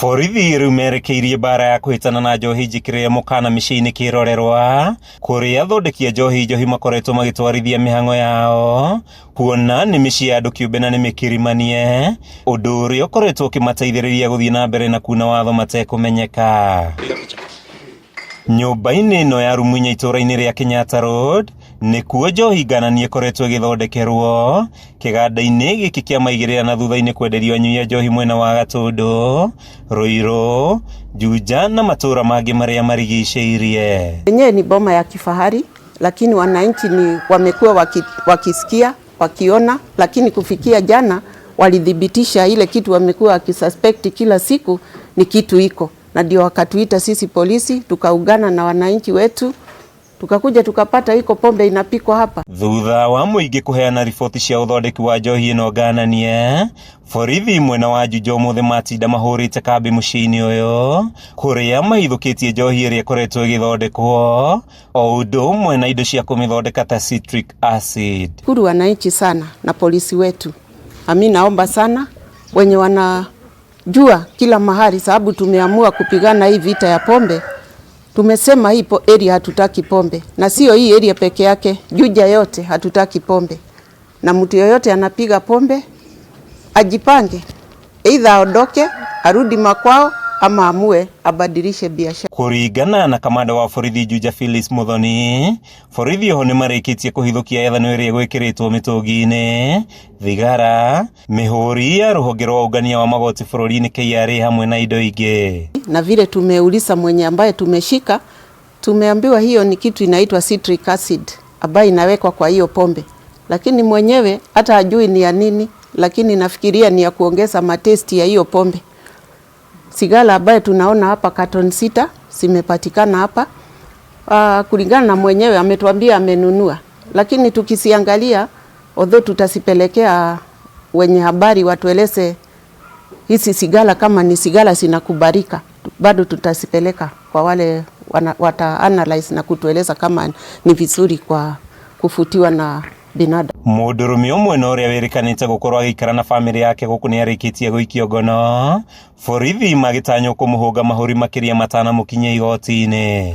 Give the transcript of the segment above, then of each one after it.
Borithi rĩu merekeirie mbara ya kũhĩtana na njohi njĩkĩrĩre mũkana mĩciĩ-inĩ kĩrorerwa kũrĩa athondeki a njohi njohi makoretwo magĩtwarithia mĩhang'o yao kuona nĩ mĩciĩ ya andũ kĩũmbe na nĩ mĩkirimanie, ũndũ ũrĩa ũkoretwo ũkĩmateithĩrĩria gũthiĩ na mbere na kuna watho matekũmenyeka. Nyũmba-inĩ ĩno ya rumu inya itũũra-inĩ rĩa Kenyatta Road nĩkuo njohi ngananie ĩkoretwo ĩgĩthondekerwo kĩganda-inĩ gĩkĩ kĩa maigĩrĩra na thutha-inĩ kwenderio anyui a njohi mwena wa Gatũndũ, Ruiru, Juja na matũũra mangĩ marĩa marigicĩirie. Yenyewe ni boma ya kifahari, lakini wananchi ni wamekuwa wakisikia wakiona, lakini kufikia jana walithibitisha ile kitu wamekuwa wakisuspect kila siku ni kitu iko, na ndio wakatuita sisi polisi, tukaungana na wananchi wetu tukakuja tukapata iko pombe inapikwa hapa. Thutha wa mũingĩ kũheana riboti cia ũthondeki wa njohi ĩno ngananie, borithi mwena wa Juja ũmũthĩ matinda mahũrĩte kambĩ mũciĩ-inĩ ũyũ kũrĩa mahithũkĩtie njohi ĩrĩa ĩkoretwo ĩgĩthondekwo o ũndũ ũmwe na indo cia kũmĩthondeka ta citric acid. Shukuru wananchi sana na polisi wetu. Ami naomba sana wenye wanajua kila mahali, sababu tumeamua kupigana hii vita ya pombe. Tumesema hii area hatutaki pombe, na sio hii area peke yake, Juja yote hatutaki pombe, na mtu yoyote anapiga pombe ajipange, either aondoke arudi makwao ama amue abadilishe biashara. Kũringana na kamanda wa borithi Juja Phyllis Muthoni, borithi oho nĩmarĩkĩtie kũhithũkia ethano ĩrĩa ĩgwĩkĩrĩtwo mĩtũngi-inĩ, thigara, mĩhũri ya rũhonge rwa ũngania wa magoti bũrũri-inĩ KRA hamwe na indo ingĩ. Na vile tumeuliza mwenye ambaye tumeshika, tumeambiwa hiyo ni kitu inaitwa citric acid ambayo inawekwa kwa hiyo pombe, lakini mwenyewe hata hajui ni ya nini, lakini nafikiria ni ya kuongeza mataste ya hiyo pombe. Sigara ambayo tunaona hapa carton 6 zimepatikana hapa. Kulingana na mwenyewe ametuambia amenunua, lakini tukisiangalia, although tutasipelekea wenye habari watueleze hizi sigara kama ni sigara zinakubalika, bado tutasipeleka kwa wale wata analyze na kutueleza kama ni vizuri kwa kufutiwa na binadamu. Mũndũrũme ũmwe na ũrĩa wĩrĩkanĩte gũkorwo agĩikara na bamĩrĩ yake gũkũ nĩarĩkĩtie gũikio ngono, borithi magĩtanywo kũmũhũnga mahũri makĩria matanamũkinyia igoti-inĩ.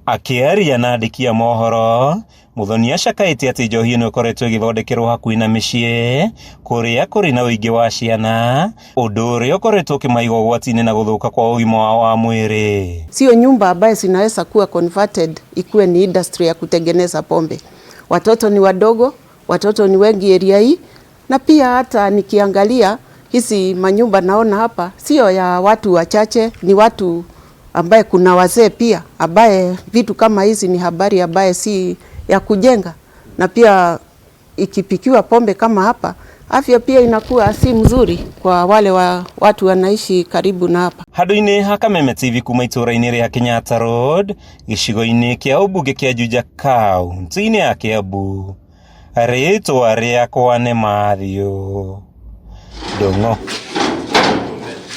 Akĩaria na andĩki a mohoro, Muthoni acakaĩte atĩ njohi ĩno ĩkoretwo ĩgĩthondekerwo hakuhĩ na mĩciĩ kũrĩa kũrĩ na ũingĩ wa ciana, ũndũ ũrĩa ũkoretwo ũkĩmaiga ũgwati-inĩ na gũthũka kwa ũgima wao wa mwĩrĩ. Sio nyumba ambayo zinaweza kuwa converted ikuwe ni industry ya kutengeneza pombe. Watoto ni wadogo, watoto ni wengi area hii, na pia hata nikiangalia hizi manyumba naona hapa sio ya watu wachache, ni watu ambaye kuna wazee pia, ambaye vitu kama hizi ni habari ambaye si ya kujenga, na pia ikipikiwa pombe kama hapa, afya pia inakuwa si mzuri kwa wale watu wanaishi karibu na hapa. Handũ-inĩ ha Kameme TV kuma itũũra-inĩ rĩa Kenyatta Road, gĩcigo-inĩ kĩa ũmbunge kĩa Juja kaunti-inĩ ya Kiambu, rĩtwa rĩakwa nĩ Matthew Ndung'u.